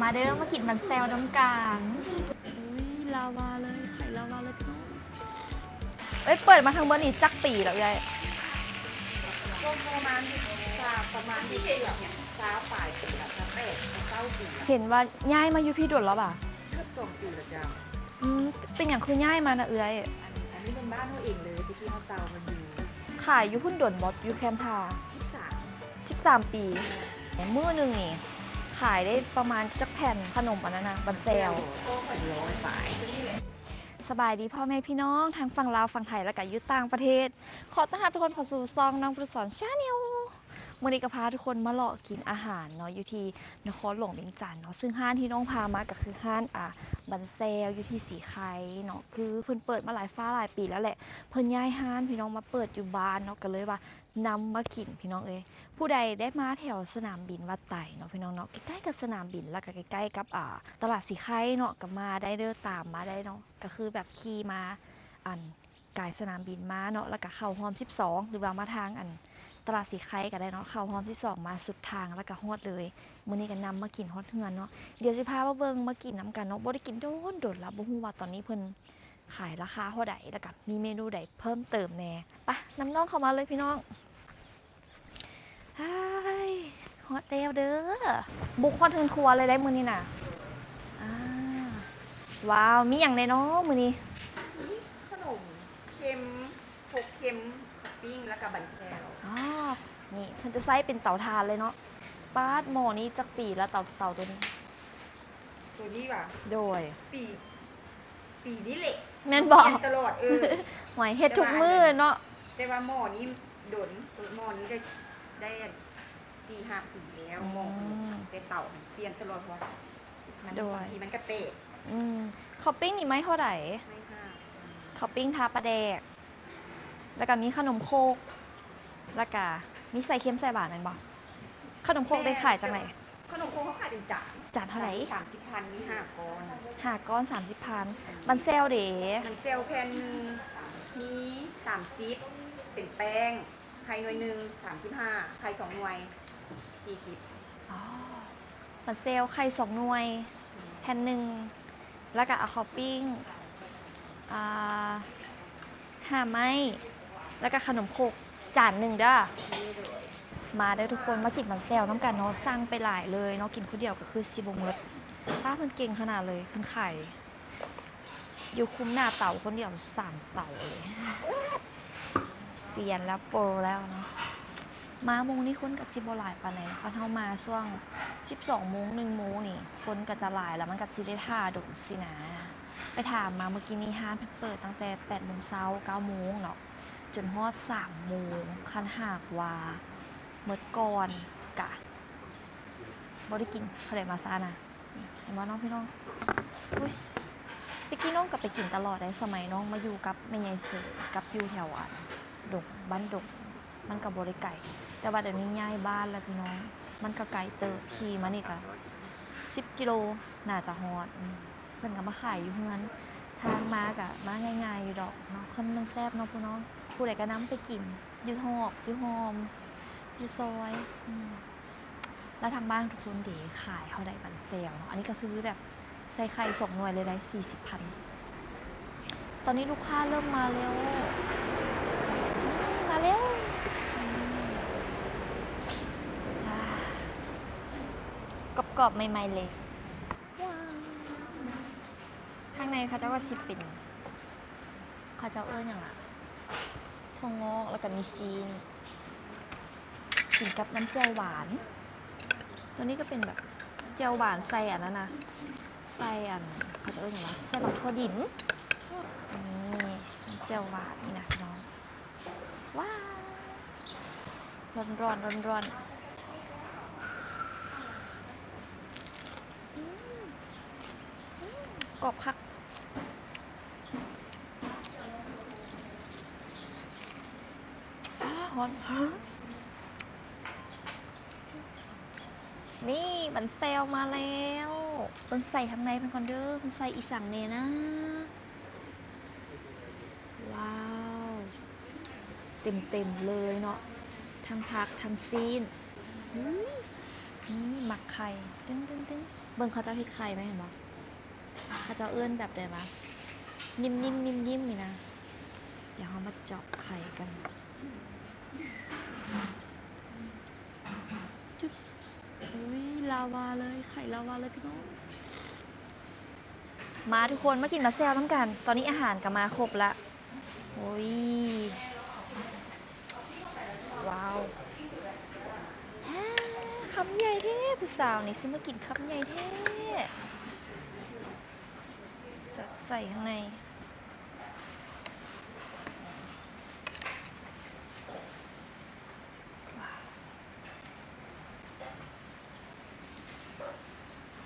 ມາເດີ ມາກິນມັນແຊວນຳກັນ. ອຸ້ຍ ລາວາເລີຍ ໄຂ່ລາວາເລີຍພີ່ນ້ອງ. ເອີຍ ເປີດມາທັງເບິດນີ້ຈັກປີແລ້ວເອື້ອຍ? ກໍປະມານ ປະມານຢູ່ເກືອບຊາວປາຍປີແລ້ວ ຊາວແປດ ຊາວເກົ້າປີແລ້ວ. ເຫັນວ່າຍ້າຍມາຢູ່ພີ້ດົນແລ້ວຫວາ? ເກືອບສອງປີແລ້ວເຈົ້າ. ອືມ ເປັນຫຍັງຄືຍ້າຍມານະເອື້ອຍ? ອັນ ອັນນີ້ເປັນບ້ານເຮົາເອງເລີຍ ແຕ່ກີ້ເຮົາເຊົ່າມັນຢູ່. ຂາຍຢູ່ພຸ້ນດົນບໍ່? ຢູ່ແຄມທາ? ສິບສາມ ສິບສາມປີ. ມື້ໜຶ່ງນີ້ຂາຍໄດ້ປະມານຈັກແຜ່ນ ຂະໜົມອັນນັ້ນນະ ບັນແຊວ? ກໍເປັນຮ້ອຍປາຍ. ສະບາຍດີພໍ່ແມ່ພີ່ນ້ອງ ທັງຝັ່ງລາວ ຝັ່ງໄທ ແລ້ວກະຢູ່ຕ່າງປະເທດ. ຂໍຕ້ອນຮັບທຸກຄົນເຂົ້າສູ່ຊ່ອງນ້ອງພຸດສອນ Channel. ມື້ນີ້ກໍພາທຸກຄົນມາເລາະກິນອາຫານເນາະ ຢູ່ທີ່ນະຄອນຫຼວງວຽງຈັນເນາະ. ຊຶ່ງຮ້ານທີ່ນ້ອງພາມາກໍຄືຮ້ານ ອ່າ ບັນແຊວ ຢູ່ທີ່ສີໄຄເນາະ. ຄືເພິ່ນເປີດມາຫຼາຍຟ້າຫຼາຍປີແລ້ວແຫຼະ. ເພິ່ນຍ້າຍຮ້ານພີ່ນ້ອງ ມາເປີດຢູ່ບ້ານເນາະ ກໍເລີຍວ່ານຳມາກິນພີ່ນ້ອງເອີຍ. ຜູ້ໃດໄດ້ມາແຖວສະໜາມບິນວັດໄຕເນາະ ພີ່ນ້ອງເນາະ ໃກ້ໆກັບສະໜາມບິນ ແລ້ວກໍໃກ້ໆກັບ ອ່າ ຕະຫຼາດສີໄຄເນາະ ກໍມາໄດ້ເດີ ຕາມມາໄດ້ເນາະ. ກໍຄືແບບຂີ່ມາ ອັນ ກາຍສະໜາມບິນມາເນາະ ແລ້ວກະເຂົ້າຮ່ອມສິບສອງ ຫຼືວ່າມາທາງ ອັນ ຕະຫຼາດສີໄຄກໍໄດ້ເນາະ ເຂົ້າຮ່ອມສິບສອງມາສຸດທາງ ແລ້ວກະຮອດເລີຍ. ມື້ນີ້ກໍນຳມາກິນຮອດເຮືອນເນາະ. ດຽວຊິພາມາເບິ່ງ ມາກິນນຳກັນເນາະ. ບໍ່ໄດ້ກິນດົນໆລະ ບໍ່ຮູ້ວ່າຕອນນີ້ເພິ່ນຂາຍລາຄາເທົ່າໃດ ແລ້ວກະມີເມນູໃດເພີ່ມເຕີມແດ່. ປະ ນຳນ້ອງເຂົ້າມາເລີຍພີ່ນ້ອງ. ຮາຍ ຮອດແລ້ວເດີ ບຸກຮອດເຮືອນຄົວເລີຍໄດ໋ມື້ນີ້ນະ. ອາ ວ້າວ ມີຫຍັງແດ່ນໍມື້ນີ້? ມີຂະໜົມເຄັມ ຄົກເຄັມ ເຂົ້າປີ້ງ ແລ້ວກະບັນແຊວ. ອໍ ນີ້ເພິ່ນຈະໃຊ້ເປັນເຕົາຖ່ານເລີຍເນາະ. ປາດ ໝໍ້ນີ້ຈັກປີລະ ເຕົາ ເຕົາໂຕນີ້? ໂຕນີ້ຫວາ? ໂດຍ ປີ ປີນີ້ແຫຼະ ແມ່ນບໍ່? ປ່ຽນຕະຫຼອດ. ເອີ ຫວຍ ເຮັດທຸກມື້ເນາະ. ແຕ່ວ່າໝໍ້ນີ້ດົນ ໝໍ້ນີ້ໄດ້ ໄດ້ສີ່ຫ້າປີແລ້ວ. ໝໍ້ ອືມ ແຕ່ເຕົາປ່ຽນຕະຫຼອດ ເພາະວ່າມັນ ໂດຍ ບາງທີມັນກະແຕກ. ອືມ ເຂົ້າປີ້ງນີ້ໄມ້ເທົ່າໃດ? ໄມ້ຫ້າ. ເຂົ້າປີ້ງທາປາແດກ ແລ້ວກະມີຂະໜົມຄົກ ແລ້ວກະມີໃສ່ເຄັມໃສ່ຫວານແມ່ນບໍ່? ຂະໜົມຄົກໄດ້ຂາຍຈັ່ງໃດ? ຂະໜົມຄົກເຮົາຂາຍເປັນຈານ. ຈານເທົ່າໃດ? ສາມສິບພັນ ມີຫ້າກ້ອນ. ຫ້າກ້ອນ ສາມສິບພັນ. ບັນແຊວເດ? ບັນແຊວແຜ່ນໜຶ່ງມີສາມສິບ ເປັນແປ້ງ. ໄຂ່ໜ່ວຍໜຶ່ງ ສາມສິບຫ້າ. ໄຂ່ສອງໜ່ວຍ ສີ່ສິບ. ອໍ ບັນແຊວໄຂ່ສອງໜ່ວຍ ແຜ່ນໜຶ່ງ ແລ້ວກະເອົາເຂົ້າປີ້ງ ອ່າ ຫ້າໄມ້ ແລ້ວກະຂະໜົມຄົກຈານໜຶ່ງເດີ. ມາເດີທຸກຄົນ ມາກິນບັນແຊວນຳກັນເນາະ. ສັ່ງໄປຫຼາຍເລີຍເນາະ ກິນຜູ້ດຽວກໍຄືຊິບໍ່ໝົດ. ປ້າ ເພິ່ນເກັ່ງຂະໜາດເລີຍ ເພິ່ນຂາຍຢູ່ຄຸມໜ້າເຕົາຄົນດຽວສາມເຕົາເລີຍ. ຊຽນແລ້ວ ໂປຣແລ້ວເນາະ. ມາໂມງນີ້ຄົນກໍຊິບໍ່ຫຼາຍປານໃດເນາະ. ຄັນເຮົາມາຊ່ວງສິບສອງໂມງ ໜຶ່ງໂມງນີ້ ຄົນກໍຈະຫຼາຍ ແລ້ວມັນກໍຊິໄດ້ຖ້າດົນຊີ້ນະ. ໄປຖາມມາມື້ກີ້ນີ້ ຮ້ານເພິ່ນເປີດຕັ້ງແຕ່ແປດໂມງເຊົ້າ ເກົ້າໂມງເນາະ ຈົນຮອດສາມໂມງ. ຄັນຫາກວ່າໝົດກ່ອນກະບໍ່ໄດ້ກິນ ເຂົາໄດ້ມາຊ້ານະ. ເຫັນບໍ່ນ້ອງພີ່ນ້ອງ? ອຸ້ຍ ແຕ່ກີ້ນ້ອງກໍໄປກິນຕະຫຼອດໃດ໋ ສະໄໝນ້ອງມາຢູ່ກັບແມ່ໃຫຍ່ເສີ ກັບຢູ່ແຖວ ອັນ ດົງ ບ້ານດົງ ມັນກໍບໍ່ໄດ້ໄກ ແຕ່ວ່າດຽວນີ້ຍ້າຍບ້ານແລ້ວພີ່ນ້ອງ ມັນກໍໄກເຕີບ. ຂີ່ມານີ້ກໍສິບກິໂລໜ້າຈະຮອດ. ອືມ ເພິ່ນກໍມາຂາຍຢູ່ເຮືອນ ທາງມາກໍມາງ່າຍໆຢູ່ດອກເນາະ. ຄຳໜຶ່ງແຊບເນາະພີ່ນ້ອງ. ຜູ້ໃດກໍນຳໄປກິນ ຢູ່ຮອກ ຢູ່ຫອມ ຢູ່ຊອຍ. ອືມ ແລ້ວທາງບ້ານທຸກຄົນເດ ຂາຍເທົ່າໃດບັນແຊວເນາະ? ອັນນີ້ກໍຊື້ແບບໃສ່ໄຂ່ສອງໜ່ວຍເລີຍໄດ໋ ສີ່ສິບພັນ. ຕອນນີ້ລູກຄ້າເລີ່ມມາແລ້ວ ມາແລ້ວ. ອືມ ອາ ກອບໆ ໃໝ່ໆ ເລີຍ. ວ້າວ ທາງໃນເຂົາເຈົ້າກໍຊິເປັນ ເຂົາເຈົ້າເອີ້ນຫຍັງລະ ຖົ່ວງອກ ແລ້ວກໍມີຊີ້ນ ກິນກັບນ້ຳແຈ່ວຫວານ. ໂຕນີ້ກໍເປັນແບບແຈ່ວຫວານໃສ່ອັນນັ້ນນະ ໃສ່ອັນ ເຂົາເຈົ້າເອີ້ນຫຍັງວະ ໃສ່ບັກຖົ່ວດິນ. ນີ້ ນ້ຳແຈ່ວຫວານນີ້ນະພີ່ນ້ອງ. ວ້າວ ຮ້ອນໆ ຮ້ອນໆ. ອືມ ອືມ ກອບຄັກ. ອ້າ ຮ້ອນ. ນີ້ ບັນແຊວມາແລ້ວ. ເບິ່ງໃສ່ທາງໃນເພິ່ນກ່ອນເດີ ເພິ່ນໃສ່ອີ່ສັງແດ່ນະ. ວ້າວ ເຕັມໆ ເລີຍເນາະ ທັງຜັກ ທັງຊີ້ນ. ອຸ້ຍ ນີ້ໝັກໄຂ່ ຕຶ້ງໆໆ. ເບິ່ງເຂົາເຈົ້າເຮັດໄຂ່ແມ່ນບໍ່? ເຂົາເຈົ້າເອີ້ນແບບໃດວະ? ນິ້ມໆ ນິ້ມໆ ນີ້ນະ. ດຽວເຮົາມາເຈາະໄຂ່ກັນ. ຈຶບ. ອຸ້ຍ ລາວາເລີຍ, ໄຂ່ລາວາເລີຍພີ່ນ້ອງ. ມາທຸກຄົນ ມາກິນມາແຊວນຳກັນ. ຕອນນີ້ອາຫານກໍມາຄົບລະ. ໂອ້ຍ ວ້າວ ແທ້ ຄຳໃຫຍ່ແທ້. ຜູ້ສາວນີ້ຊິມາກິນຄຳໃຫຍ່ແທ້. ສັດໃສ່ຂ້າງໃນ.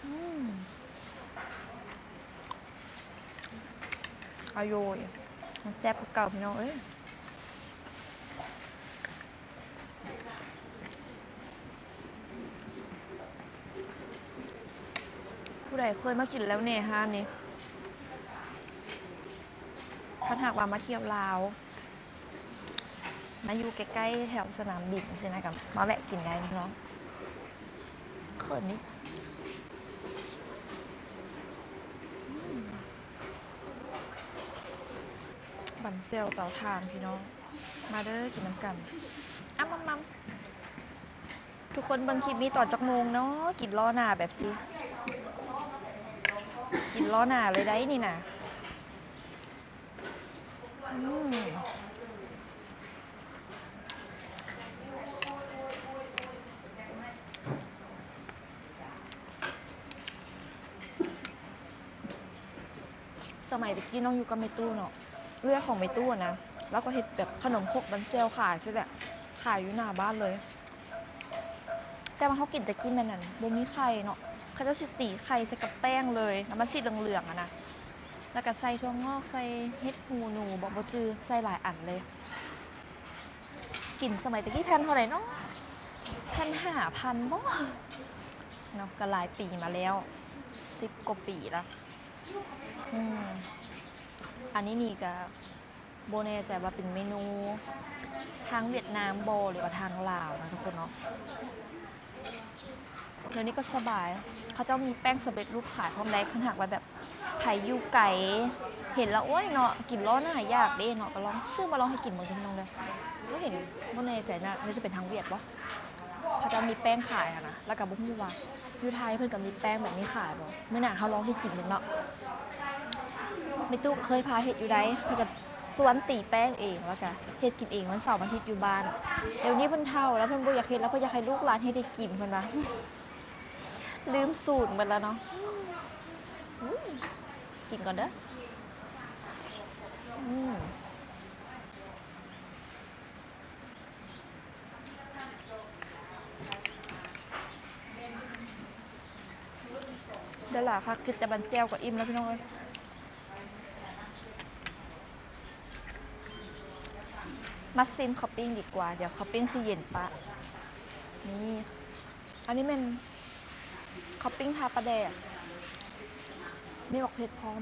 ອືມ ອະໂຢຍ ມັນແຊບຄືເກົ່າພີ່ນ້ອງເອີຍ. ຜູ້ໃດເຄີຍມາກິນແລ້ວແດ່ຮ້ານນີ້? ຄັນຫາກວ່າມາທ່ຽວລາວ ມາຢູ່ໃກ້ໆແຖວສະໜາມບິນຊີ້ນະ ກໍມາແວະກິນໄດ້ພີ່ນ້ອງ. ເຂີນນີ້ ອືມ ບຳແຈ່ວເຕົາຖ່ານພີ່ນ້ອງ. ມາເດີ ກິນນຳກັນ. ອຳມຳມຳ. ທຸກຄົນເບິ່ງຄລິບນີ້ຕອນຈັກໂມງເນາະ? ກິນລໍ້ໜ້າແບບຊີ້ ກິນລໍ້ໜ້າເລີຍໄດ໋ນີ້ນະ. ອືມ ສະໄໝແຕ່ກີ້ນ້ອງຢູ່ກັບແມ່ຕູ້ເນາະ, ເອື້ອຍຂອງແມ່ຕູ້ນະ ລາວກໍເຮັດແບບຂະໜົມຄົກບຳແຈ່ວຂາຍຊີ້ແຫຼະ, ຂາຍຢູ່ໜ້າບ້ານເລີຍ. ແຕ່ວ່າເຮົາກິນແຕ່ກີ້ແມ່ນອັນ ບໍ່ມີໄຂ່ເນາະ, ເຂົາເຈົ້າຊິຕີໄຂ່ໃສ່ກັບແປ້ງເລີຍ ແລ້ວມັນຊິເຫຼືອງໆຫັ້ນນະ, ແລ້ວກໍໃສ່ຖົ່ວງອກ ໃສ່ເຫັດຫູໜູບໍ ບໍ່ຈື່ ໃສ່ຫຼາຍອັນເລີຍ. ກິນສະໄໝແຕ່ກີ້ແຜ່ນເທົ່າໃດເນາະ? ແຜ່ນຫ້າພັນບໍເນາະ, ກໍຫຼາຍປີມາແລ້ວ ສິບກວ່າປີລະ. ອືມ ອັນນີ້ນີ້ກໍ ບໍ່ແນ່ໃຈວ່າເປັນເມນູທາງຫວຽດນາມບໍ ຫຼືວ່າທາງລາວນະທຸກຄົນເນາະ. ດຽວນີ້ກໍສະບາຍ ເຂົາເຈົ້າມີແປ້ງສຳເລັດຮູບຂາຍພ້ອມໄດ໋. ຄັນຫາກວ່າແບບໃຜຢູ່ໄກ ເຫັນແລ້ວ ໂອ້ຍເນາະ ກິນລໍ້ໜ້າຢາກເດ້ເນາະ, ກໍລອງຊື້ມາລອງເຮັດກິນເບິ່ງເດີພີ່ນ້ອງເດີ. ບໍ່ເຫັນ ບໍ່ແນ່ໃຈນະ ວ່າຈະເປັນທາງຫວຽດບໍ. ເຂົາເຈົ້າມີແປ້ງຂາຍຫັ້ນນະ, ແລ້ວກໍບໍ່ຮູ້ວ່າຢູ່ໄທເພິ່ນກໍມີແປ້ງແບບນີ້ຂາຍບໍ. ມື້ໜ້າເຮົາລອງເຮັດກິນເບິ່ງເນາະ. ແມ່ຕູ້ກໍເຄີຍພາເຮັດຢູ່ໃດ໋, ເພິ່ນກໍຊວນຕີແປ້ງເອງ ແລ້ວກໍເຮັດກິນເອງວັນເສົາວັນອາທິດຢູ່ບ້ານ. ດຽວນີ້ເພິ່ນເຖົ້າແລ້ວ ເພິ່ນບໍ່ຢາກເຮັດແລ້ວ, ເພິ່ນຢາກໃຫ້ລູກຫຼານເຮັດໃຫ້ກິນ ເພິ່ນວ່າ. ລືມສູດໝົດແລ້ວເນາະ. ອືມ ກິນກ່ອນເດີ. ອືມ. ໄດ້ຫຼາຍຄັກ ກິນແຕ່ບຳແຈ່ວກໍອີ່ມແລ້ວພີ່ນ້ອງເອີຍ. ມາຊິມເຂົ້າປີ້ງດີກວ່າ, ດຽວເຂົ້າປີ້ງຊິເຢັນປະ. ນີ້ ອັນນີ້ແມ່ນເຂົ້າປີ້ງທາປາແດກ, ມີບັກເຜັດພ້ອມ.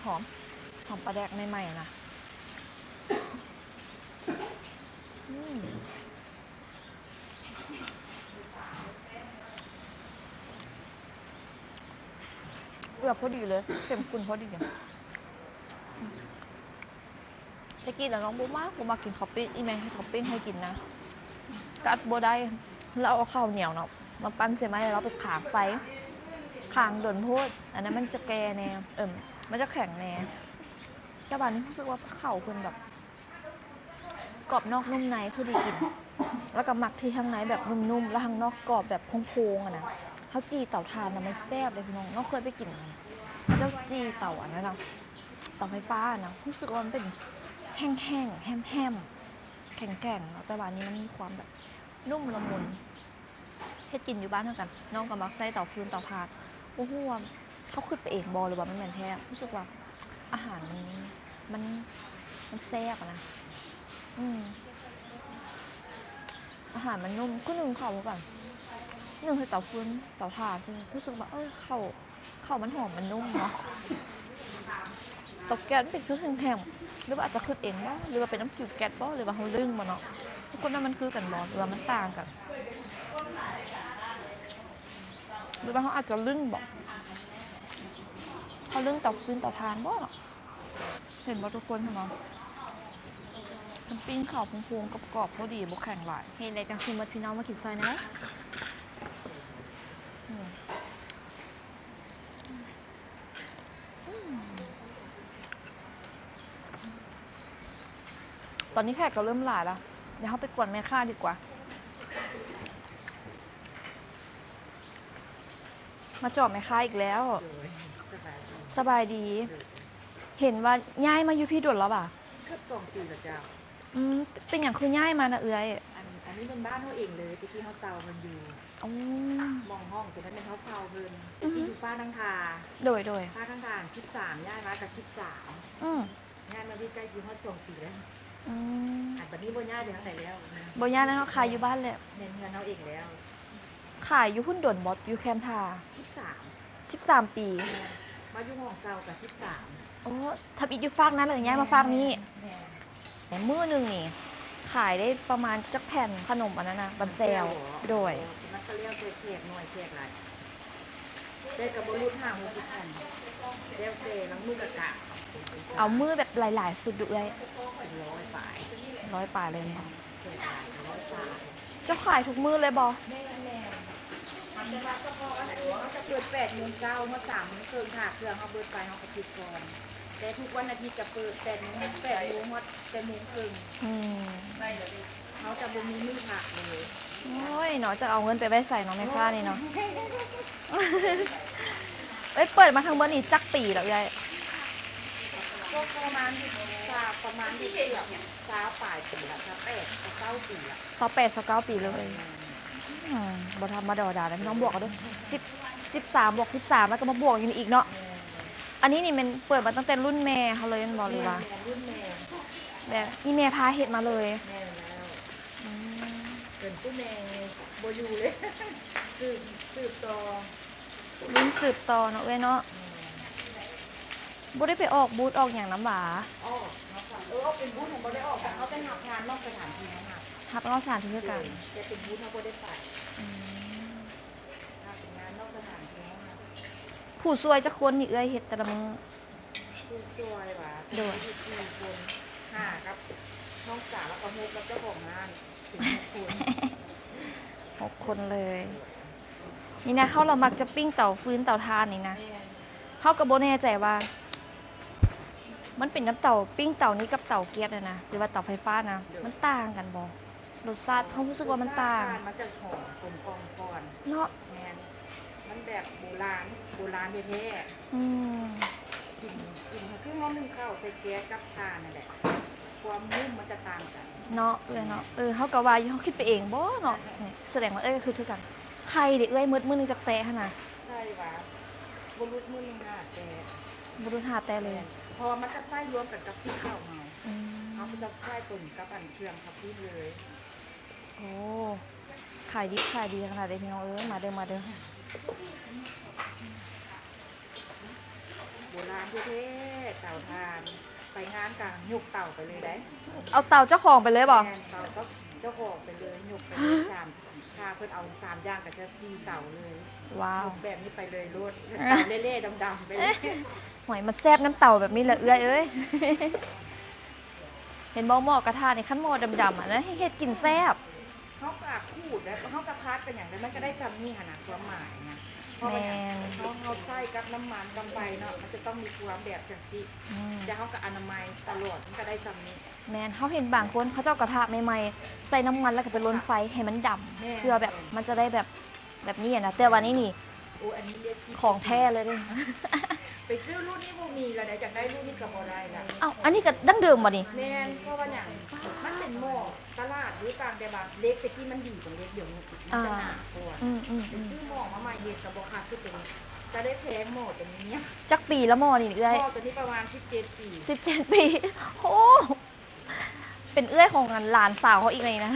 ຫອມ ຫອມປາແດກໃໝ່ໆນະ. ອືມ ເກືອບພໍດີເລີຍ, ເຂັ້ມຂຸ້ນພໍດີ. ແຕ່ກີ້ນະ ນ້ອງບໍ່ມັກ ບໍ່ມັກກິນເຂົ້າປີ້ງ, ອີ່ແມ່ເຮັດເຂົ້າປີ້ງໃຫ້ກິນນະ ກັດບໍ່ໄດ້. ລາວເອົາເຂົ້າໜຽວເນາະ ມາປັ້ນໃສ່ໄມ້ ແລ້ວເອົາໄປຄ້າງໄຟ, ຄ້າງດົນໂພດ, ອັນນັ້ນມັນຈະແກ່ແດ່ ເອີ ມັນຈະແຂງແດ່. ແຕ່ບາດນີ້ຮູ້ສຶກວ່າເຂົ້າເພິ່ນແບບກອບນອກນຸ້ມໃນ ພໍດີກິນ, ແລ້ວກໍມັກທີ່ຂ້າງໃນແບບນຸ້ມໆ ແລ້ວຂ້າງນອກກອບແບບໂພງໆ ຫັ້ນນະ. ເຮົາຈີ່ເຕົາຖ່ານນະ ມັນແຊບເດ້ພີ່ນ້ອງ, ນ້ອງເຄີຍໄປກິນ ເຂົາເຈົ້າຈີ່ເຕົາອັນນັ້ນນະ ເຕົາໄຟຟ້ານະ, ຮູ້ສຶກວ່າມັນເປັນແຫ້ງໆ ແຫ້ມໆ ແຂງໆ ເນາະ, ແຕ່ວ່າອັນນີ້ມັນມີຄວາມແບບນຸ້ມລະມຸນ. ເຮັດກິນຢູ່ບ້ານຄືກັນ, ນ້ອງກໍມັກໃຊ້ເຕົາຟືນເຕົາຖ່ານ. ບໍ່ຮູ້ວ່າເຮົາຄິດໄປເອງບໍ ຫຼືວ່າມັນແມ່ນແທ້, ຮູ້ສຶກວ່າອາຫານມັນ ມັນ ມັນແຊບອະນະ. ອືມ ອາຫານມັນນຸ້ມ, ຄືໜຶ້ງເຂົ້າຄືກັນ, ໜຶ້ງໃສ່ເຕົາຟືນເຕົາຖ່ານ, ຮູ້ສຶກວ່າ ເອີ ເຂົ້າ ເຂົ້າມັນຫອມ ມັນນຸ້ມເນາະ. ເຕົາແກັສມັນເປັນຄືແຫ້ງໆ ຫຼືວ່າອາດຈະຄິດເອງບໍ ຫຼືວ່າເປັນນ້ຳຜິວແກັສບໍ ຫຼືວ່າເຮົາລຶ້ງບໍເນາະ. ທຸກຄົນວ່າມັນຄືກັນບໍ ຫຼືວ່າມັນຕ່າງກັນ? ຫຼືວ່າເຮົາອາດຈະລຶ້ງບໍ? ເຮົາລຶ້ງເຕົາຟືນເຕົາຖ່ານບໍ? ເຫັນບໍ່ທຸກຄົນ ເຫັນບໍ່? ມັນປີ້ງເຂົ້າພຸງໆ ກອບໆ ພໍດີ ບໍ່ແຂງຫຼາຍ. ເຮັດແລ້ວຈັ່ງຊິໝົດ ພີ່ນ້ອງມາກິນຊ່ອຍແດ່. ອືມ. ອືມ ຕອນນີ້ແຂກກໍເລີ່ມຫຼາຍລະ ດຽວເຮົາໄປກວນແມ່ຄ້າດີກວ່າ. ມາຈອບແມ່ຄ້າອີກແລ້ວ. ໂດຍ ສະບາຍດີ ສະບາຍດີ. ໂດຍ ເຫັນວ່າຍ້າຍມາຢູ່ພີ້ດົນແລ້ວຫວາ? ເກືອບສອງປີແລ້ວເຈົ້າ. ອືມ ເປັນຫຍັງຄືຍ້າຍມານະເອື້ອຍ? ອັນ ອັນນີ້ແມ່ນບ້ານເຮົາເອງເລີຍ ແຕ່ກີ້ເຮົາເຊົ່າເພິ່ນຢູ່. ອໍ ໝ່ອງຫ້ອງຕົວນັ້ນແມ່ນເຮົາເຊົ່າເພິ່ນ ແຕ່ກີ້ຢູ່ຟາກທາງທ່າ. ໂດຍໆ ຟາກທາງທ່າສິບສາມ ຍ້າຍມາກໍສິບສາມ. ອືມ ຍ້າຍມາຢູ່ໃກ້ຊິຮອດສອງປີແລ້ວ. ອືມ ອັນບັດນີ້ບໍ່ຍ້າຍໄປທາງໃດແລ້ວ ບໍ່ຍ້າຍແລ້ວເນາະ ຂາຍຢູ່ບ້ານແລ້ວ. ແມ່ນ ເຮືອນເຮົາເອງແລ້ວ. ຂາຍຢູ່ພຸ້ນດົນບໍ່? ຢູ່ແຄມທ່າ. ສິບສາມ ສິບສາມປີ. ແມ່ນ ມາຢູ່ຫ້ອງເຊົ່າກໍສິບສາມ. ໂອ້ ທຳອິດຢູ່ຟາກນັ້ນ ແລ້ວກໍຍ້າຍມາຟາກນີ້. ແມ່ນ ແມ່ນ. ມື້ໜຶ່ງນີ້ຂາຍໄດ້ປະມານຈັກແຜ່ນ ຂະໜົມອັນນັ້ນນະ ບັນແຊວ? ໂດຍ ມັນກໍແລ້ວແຕ່ແຂກໜ້ອຍແຂກຫຼາຍ ແຕ່ກໍບໍ່ຫຼຸດຫ້າຫົກສິບແຜ່ນ ແລ້ວແຕ່ ລາງມື້ກໍກະ ເອົາມື້ແບບຫຼາຍໆສຸດດຸເອື້ອຍ? ຮ້ອຍປາຍ. ຮ້ອຍປາຍເລີຍແມ່ນບໍ່? ແຂກຫຼາຍກໍຮ້ອຍປາຍ. ເຈົ້າຂາຍທຸກມື້ເລີຍບໍ່? ແມ່ນໆ ຄັນແຕ່ວ່າສະເພາະວັນອາທິດ ເຮົາຈະເປີດແປດໂມງເຊົ້າຮອດສາມໂມງເຄິ່ງ ຖ້າເຄື່ອງເຮົາເບິດໄປ ເຮົາກໍປິດກ່ອນ. ແຕ່ທຸກວັນອາທິດຈະເປີດແປດໂມງ ແປດໂມງຮອດແປດໂມງເຄິ່ງ. ອືມ ເຮົາຈະບໍ່ມີມື້ພັກເລີຍ. ໂອ້ຍເນາະ ຈັກເອົາເງິນໄປໄວ້ໃສເນາະ ແມ່ຄ້ານີ້ເນາະ. ເອີຍ ເປີດມາທັງເບິດນີ້ຈັກປີແລ້ວເອື້ອຍ? ກໍປະມານ ປະມານຢູ່ເກືອບຊາວປາຍປີລະ ຊາວແປດ ຊາວເກົ້າປີລະ. ຊາວແປດ ຊາວເກົ້າປີເລີຍ. ອືມ ບໍ່ທຳມະດາເດີ ພີ່ນ້ອງບວກເອົາເດີ ສິບ ສິບສາມບວກສິບສາມ ແລ້ວກໍມາບວກຢູ່ນີ້ອີກເນາະ. ແມ່ນ ອັນນີ້ນີ້ແມ່ນເປີດມາຕັ້ງແຕ່ລຸ້ນແມ່ເຮົາເລີຍແມ່ນບໍ່ ຫຼືວ່າ? ແມ່ນ ລຸ້ນແມ່ ແບບອີ່ແມ່ພາເຮັດມາເລີຍ. ແມ່ນແລ້ວ. ອືມ ເປັນຜູ້ແມ່ບໍ່ຢູ່ເລີຍ ສືບ ສືບຕໍ່ ລຸ້ນສືບຕໍ່ເນາະເອື້ອຍເນາະ. ແມ່ນ ບໍ່ໄດ້ໄປອອກບູດອອກຫຍັງນຳຫວາ? ອອກເນາະ ເອີ ອອກເປັນບູດຫັ້ນບໍ່ໄດ້ອອກ ເຮົາໄປຮັບງານນອກສະຖານທີ່ເຮົາຮັບ. ຮັບນອກສະຖານທີ່ຄືກັນ ແຕ່ເປັນບູດເຮົາບໍ່ໄດ້ໄປ. ອືມ ຮັບເປັນງານນອກສະຖານທີ່ເຮົາຮັບ. ຜູ້ຊ່ວຍຈັກຄົນນີ້ເອື້ອຍເຮັດແຕ່ລະມື້? ຜູ້ຊ່ວຍຫວາ? ໂດຍ ມີຢູ່ສີ່ຄົນ ຫ້າກັບນ້ອງສາວ ແລ້ວກໍຫົກກັບເຈົ້າຂອງຮ້ານ ເປັນຫົກຄົນ. ຫົກຄົນເລີຍ. ນີ້ນະ ເຮົາລະມັກຈະປີ້ງເຕົາຟືນເຕົາຖ່ານນີ້ນະ. ແມ່ນ ເຮົາກໍບໍ່ແນ່ໃຈວ່າ ມັນເປັນນຳເຕົາ ປີ້ງເຕົານີ້ກັບເຕົາແກັສຫັ້ນນະ ຫຼືວ່າເຕົາໄຟຟ້ານະ ໂດຍ ມັນຕ່າງກັນບໍ່? ລົດຊາດ ເຮົາຮູ້ສຶກວ່າມັນຕ່າງ. ລົດຊາດມັນຈະຫອມກົມກ່ອມກ່ອນເນາະ. ແມ່ນ ມັນແບບໂບລານ ໂບລານແທ້ໆ. ອືມ ກິນ ກິນຄືເຮົາໜຶ້ງເຂົ້າໃສ່ແກັສກັບຖ່ານນັ້ນແຫຼະ ຄວາມນຸ້ມມັນຈະຕ່າງກັນເນາະ ເອື້ອຍເນາະ. ເອີ ເຮົາກໍວ່າຢູ່ ເຮົາຄິດໄປເອງບໍເນາະ. ສະແດງວ່າເອື້ອຍກໍຄື ຄືກັນ. ໄຂ່ເດເອື້ອຍ ໝົດມື້ໜຶ່ງຈັກແຕະຫັ້ນນະ? ໄຂ່ຫວາ? ບໍ່ຫຼຸດມື້ໜຶ່ງຫ້າແຕະ. ບໍ່ຫຼຸດຫ້າແຕະເລີຍ. ແມ່ນ ເພາະວ່າມັນຈະໃຊ້ລວມກັນກັບປີ້ງເຂົ້າເຮົາ. ອືມ ເຮົາກໍຈະໃຊ້ຕົນກັບອັນເຄື່ອງເຂົ້າປີ້ງເລີຍ. ໂອ້ ຂາຍດິບຂາຍດີຂະໜາດເດພີ່ນ້ອງເອີຍ. ມາເດີ ມາເດີ. ໂບລານແທ້ໆ ເຕົາຖ່ານ ໄປງານກະຍົກເຕົາໄປເລີຍໄດ໋. ເອົາເຕົາເຈົ້າຂອງໄປເລີຍບໍ? ແມ່ນ ເຕົາເຈົ້າຂອງໄປເລີຍ ຍົກໄປເລີຍ ສາມ ຖ້າເພິ່ນເອົາສາມຢ່າງກະຈະສີ່ເຕົາເລີຍ. ວ້າວ ຍົກແບບນີ້ໄປເລີຍໂລດ ເຕົາເລະໆ ດຳໆ ໄປເລີຍ. ໂອ້ຍ ມັນແຊບນຳເຕົາແບບນີ້ແຫຼະເອື້ອຍເອີຍ. ເຫັນບໍ່ ໝໍ້ກະທະນີ້ ຄັນໝໍ້ດຳໆ ຫັ້ນນະ ເຮັດກິນແຊບ. ເຮົາກະຂູດແລ້ວ ເຮົາກະຜັດໄປຫຍັງ ແລ້ວມັນກະໄດ້ຊ່ຳນີ້ຫັ້ນນະ ຄວາມໝາຍນະ. ເພາະວ່າຫຍັງ? ແມ່ນ ເຮົາ ເຮົາໃຊ້ກັບນ້ຳມັນກັບໄຟເນາະ ມັນຈະຕ້ອງມີຄວາມແບບຈັ່ງຊີ້. ອືມ ແຕ່ເຮົາກະອະນາໄມຕະຫຼອດ ມັນກະໄດ້ຊ່ຳນີ້. ແມ່ນ ເຮົາເຫັນບາງຄົນເຂົາເຈົ້າກະທະໃໝ່ໆ ໃສ່ນ້ຳມັນແລ້ວກະໄປລົນໄຟໃຫ້ມັນດຳ. ແມ່ນ ເພື່ອແບບ ແມ່ນ ມັນຈະໄດ້ແບບ ແບບນີ້ຫັ້ນນະ. ແຕ່ວ່ານີ້ນີ້ ໂອ້ ອັນນີ້ເດັດ ຂອງແທ້ເລີຍເດ້. ໄປຊື້ລຸ້ນນີ້ບໍ່ມີແລ້ວໃດ໋ ຢາກໄດ້ລຸ້ນນີ້ກະບໍ່ໄດ້ລະ. ເອົ້າ ອັນນີ້ກະດັ້ງເດີມບໍນີ້? ແມ່ນ ເພາະວ່າຫຍັງ ມັນເປັນໝໍ້ຕະຫຼາດຢູ່ຕ່າງ ແຕ່ວ່າເຫຼັກແຕ່ກີ້ມັນດີກວ່າເຫຼັກດຽວນີ້ ມັນຈະໜາກວ່າ. ອືມໆໆ ໄປຊື້ໝໍ້ມາໃໝ່ເຮັດກະບໍ່ຄັກຄືໂຕນີ້ ກະໄດ້ແພງໝໍ້ໂຕນີ້. ຈັກປີລະໝໍ້ນີ້ເອື້ອຍ? ໝໍ້ໂຕນີ້ປະມານສິບເຈັດປີ. ສິບເຈັດປີ ໂອ້ ເປັນເອື້ອຍຂອງອັນຫຼານສາວເຮົາອີກນີ້ນະ.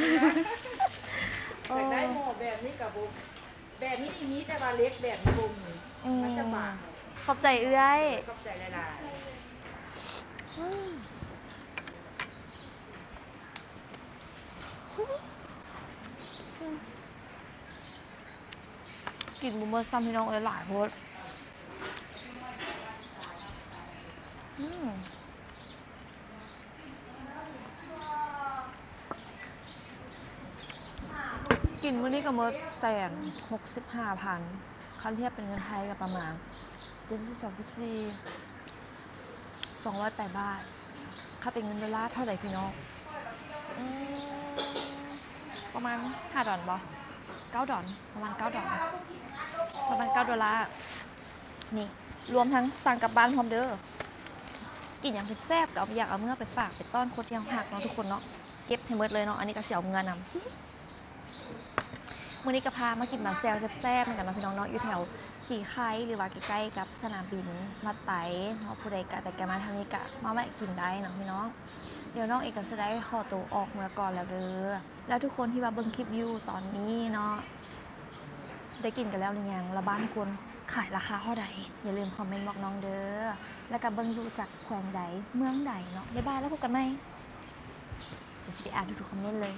ຢາກໄດ້ໝໍ້ແບບນີ້ກະບໍ່ ແບບນີ້ມີ ແຕ່ວ່າເຫຼັກແບບນີ້ບໍ່ມີ. ອືມ ມັນຈະບາງ. ຂອບໃຈເອື້ອຍ. ຂອບໃຈຫຼາຍໆ. ອືມ. ກິນບໍ່ໝົດຊ້ຳພີ່ນ້ອງເອີຍ ຫຼາຍໂພດ. ອືມ ກິນມື້ນີ້ກໍໝົດແສນຫົກສິບຫ້າພັນ ຄັນທຽບເປັນເງິນໄທກໍປະມານເຈັດສິບສອງ ສິບສີ່ ສອງຮ້ອຍປາຍບາດ. ຄັນເປັນເງິນໂດລາເທົ່າໃດພີ່ນ້ອງ? ອືມ ປະມານຫ້າດອນບໍ? ເກົ້າດອນ ປະມານເກົ້າດອນ ປະມານເກົ້າໂດລາ. ນີ້ ລວມທັງສັ່ງກັບບ້ານພ້ອມເດີ. ກິນຫຍັງແຊບໆ ກໍເອົາ ຢາກເອົາເມືອໄປຝາກໄປຕ້ອນຄົນທີ່ເຮົາຮັກເນາະທຸກຄົນເນາະ. ເກັບໃຫ້ໝົດເລີຍເນາະ ອັນນີ້ກໍຊິເອົາເມືອນຳ. ມື້ນີ້ກໍພາມາກິນຕຳແຈ່ວແຊບໆ ນຳກັນເນາະພີ່ນ້ອງເນາະ ຢູ່ແຖວສີໄຄ ຫຼືວ່າໃກ້ໆກັບສະໜາມບິນວັດໄຕເນາະ. ຜູ້ໃດກະ ແຕ່ກະມາທາງນີ້ກະມາແວະກິນໄດ້ເນາະພີ່ນ້ອງ. ດຽວນ້ອງເອງກໍຊິໄດ້ຂໍໂຕອອກເມືອກ່ອນແລ້ວເດີ. ແລ້ວທຸກຄົນທີ່ວ່າເບິ່ງຄລິບຢູ່ຕອນນີ້ເນາະ ໄດ້ກິນກັນແລ້ວຫຼືຍັງ? ລະບ້ານຄົນຂາຍລາຄາເທົ່າໃດ? ຢ່າລືມຄອມເມັນບອກນ້ອງເດີ. ແລ້ວກໍເບິ່ງຢູ່ຈາກແຂວງໃດ ເມືອງໃດເນາະ. ບາຍບາຍ ແລ້ວພົບກັນໃໝ່. ດຽວຊິໄປອ່ານທຸກໆຄອມເມັນເລີຍ.